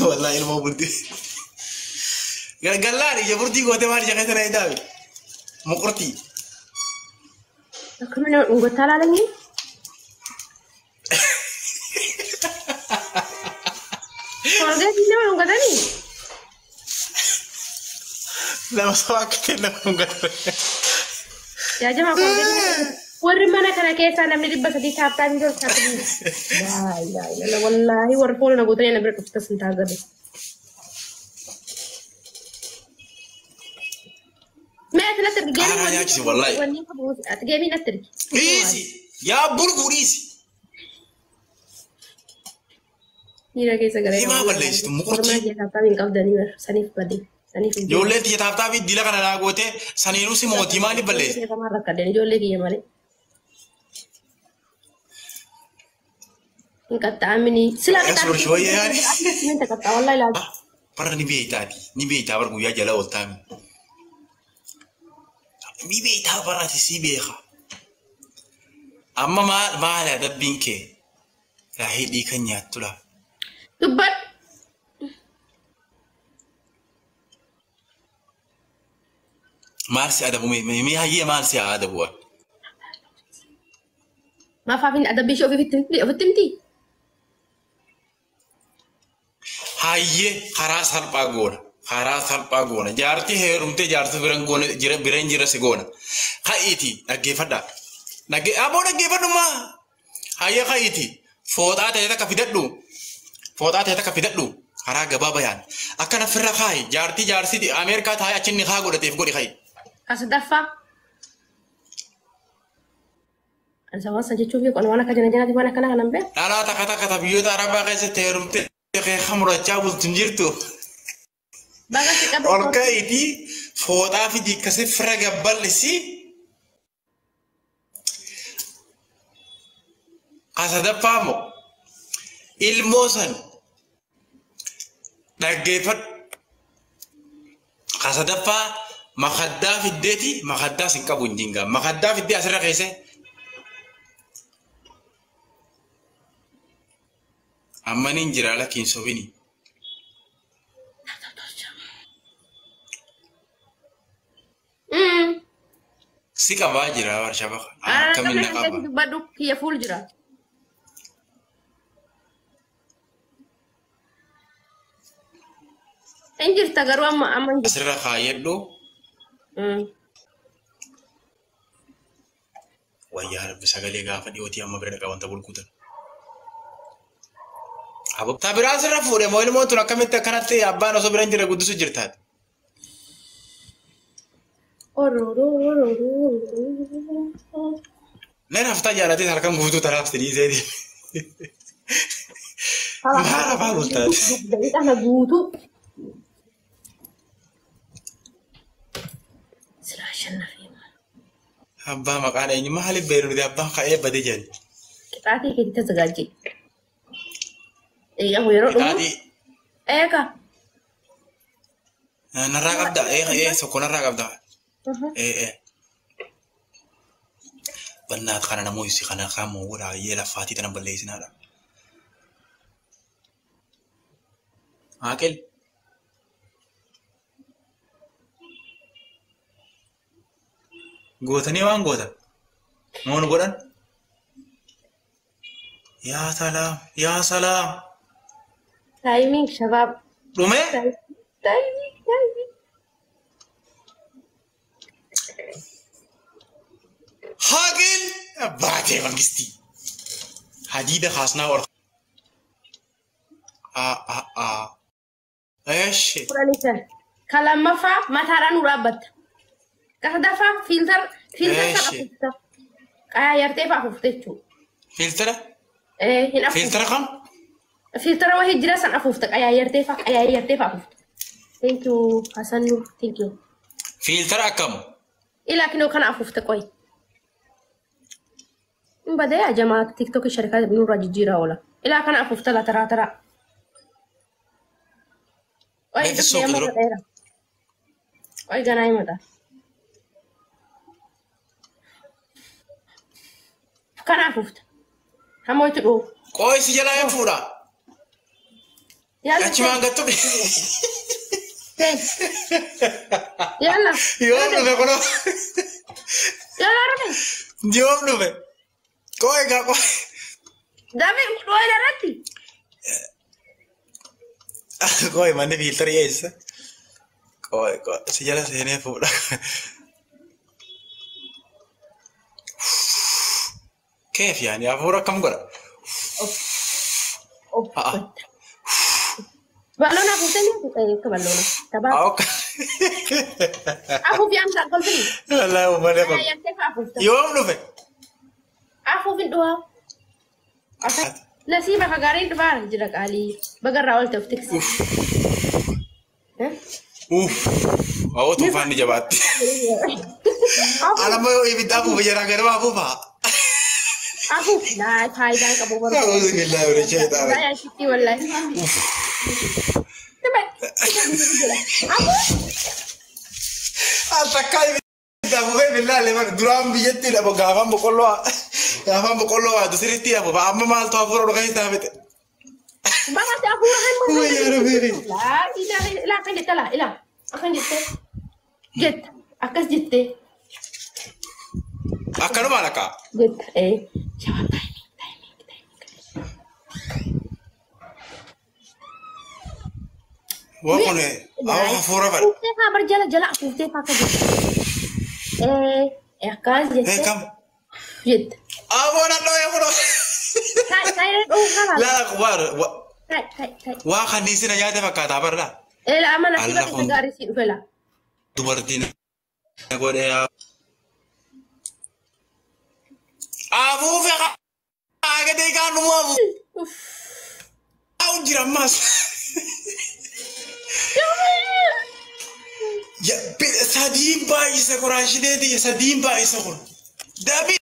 Wallahi ilmoo bultii. Gallaan ija burtii gootee maal ija keessa na hidhaabe? Muqurtii. Akkami nama dhungattaa laalanii? Koolgeetii nama dhungatanii? Nama saba akka ta'e nama dhungata. Yaa jamaa koolgeetii warri mana kana keessaa namni 300 taaptaa hin jiru taaptaa. Laa ilaaha illallah wallaahi warri foon na gootanii na bira dhuftas hin taagabe. Mee ati natti ergi Qaaraa nyaachisi wallaahi. Wanni qabu ati geemii natti ergi. Dhiisi! Yaa bulguu dhiisi! Miira keessa galee. Himaa balleessitu muqurtii. Ormaa kiyya taaptaa hin qabdanii bar saniif badee saniif hin Ijoollee tiyya taaptaa fi dila kana naa gootee saniinuu si mootii maaliif balleessi? Kamaan rakkadeen ijoollee kiyya malee. Hin qaxxaamini. Silaa Yaa suurri wayya yaani. Min taqaxxaa wallahi laal. Barra ni beeytaati. Ni beeytaa bara guyyaa jala ooltaami. Ni beeytaa barraati si beeka. Amma maal maali adabbiin kee? Raahii dhiikan nyaattu laa. Dubbadhu. Maal si adabu mee mee hayyee maal si haa adabu? Maaf adabbii ishee ofitti himti? Hayyee karaa salphaa goona. Karaa salphaa goona. Jaartii heerumtee jaartii biran goona jira biran jira si goona. Ka'iiti dhaggeeffadhaa. Aboo dhaggeeffadhumaa. Hayyee ka'iiti fooxaa ta'e takka fidadhu. Fooxaa ta'e takka fidadhu. Karaa gabaa bayaan. Akkana firra kaayi jaartii jaarsiiti Ameerikaa taa'ee achi inni kaa godhateef godhi kaayi. Ka sadaffaa. Ani waan san jechuun beeku ani waan akka jana janaati waan akkana kanan beeku. Dhalaa takka takka ta biyyoota Arabaa keessatti heerumtee keessa murachaa bultu hin jirtu. Baga si qabe. Ol ka'iitii fooxaa fidii akkasii fira gabbal'isi. Ka sadaffaa immoo ilmoo san dhaggeeffadhu. Ka sadaffaa makaddaa fiddeeti makaddaa sin qabu hin jingaa. Makaddaa fiddee asirra keesse. Amma nin jira lakkiin sobini. Si qabaa jira warshaa baqa. Akkamiin na qaba? Dubbadhu kiyya fuul jira. Hin jirta garuu amma amma hin jirtu. Asirra kaayyadhu. Wayyaa rabbi sagalee gaafa dhiyootii amma bira dhaqa wanta bulkuutan. Ta biraa sirra fuudhe moo ilmoon tun akkamitti akkanatti abbaan osoo bira hin jirre guddisu jirtaati? Ne raftaa jaalatee harkan guutuu taraaf si dhiiseeti. Maal afaan ultaati? Daqiiqaa guutuu. Silaa shannafee. Abbaa maqaan eenyu maaliif beeru nuti abbaan ka'ee bade jedhan. Qixaatii keetti tasgaajji. Eegaa yeroo dhumu. Qixaatii Eegaa. narraa qabda ee ee tokko narraa qabda ee ee. Bannaat kana namoo isi kana kaamoo godhaa yee laffaatii tana balleessinaadha. Haaqil. Gootanii waan gootan. Moon godhan. Yaa salaam yaa salaam. Taayimiin shabaab. Dhumee. Taayimiin taayimiin. Haaqil baatee mangistii. Hadiida kaasnaa ol. Eeshi. 15. Ka lammaffaa mataadhaan nu dhaabbatta. Ka sadaffaa fiiltar fiiltar kan Eeshi. afuufta. Qayaa yartee fa'aa afuufte jechuudha. Fiiltara? Ee hin afuufta. Fiiltara kam? Fiiltara wahii jira san afuufta qayaa yartee fa'aa qayaa yartee fa'aa afuufta. Thank you Hasan Nur thank you. Fiiltara akkam? Ilaa kinoo kana afuufta qoy. Hin badee yaa jamaa tiktookii sharikaa nurraa jijjiiraa oola. Ilaa kana afuufta la taraa taraa. Qoy Meeqa dafnee suuqi amma dura? ta'eera. Qoy ganaa himata. Kana afuufta. Hamma itti dhufu. Qooyi si jalaa hin fuudha. Yalla. Achumaan gattu. Yalla. Yoom dhufe kunoo. Yalla rufe. Yoom dhufe. Koo egaa koo. Dabe dhooyina irratti. Koo manni fiiltarii eessa? Koo koo si jala seenee fuudha. Keef yaani hafuura akkam godha? Balloon afuuftee ni akka balloona. Taphaa. Akka. Afuuf yaamsa kolfini. Wallaahi uummanni kun. Yaamtee fa afuufta. Yoom dhufe? Afuuf hin dhuhaa. Nasiiba ka gaariin dhufaa jira qaalii. Bagarraa oolte of tiksi. Uff. Hawwa tuufaan ni jabaatti. Anamma yoo ibidda afuufe jira ganama afuufaa. Afuuf laa faayidaan qabu barbaadu. A'uuzu billaahi mina shayxaana. Laa yaashitti wallaahi. Al takkaa ibidda afuufee billaa leman duraan biyyatti dhabu gaafaan boqqolloo waadu sirriitti afuufa amma maaltu hafuura dhugaa isaa fixe. Bakka hafuura kan Wayyaa Rabbii. Laa ilaa akkan jette laa ilaa akkan jette jetta akkas jettee Akkanumaan akka. jetta ee shabaab timing timing timing. Waa kun hafuura fadha. Afuuftee faa bar jala jala afuuftee faa akka jette. Ee akkas jette Kam? jetta. Aboon hadhoo kunoo. Taa'ee dhoohu qaba. Laa Taa'e taa'e taa'e. waa kanniisi na nyaate fakkaata barra. Ee laa amma nasiiba Alla keessa kun. gaarii sii dhufe laa. Dubartiin na godhee afuufe haa kaan dhumuu afuufaa jira ammaas. Sadiin baay'isa qoraashineeti sadiin baay'isa kun. Dabii.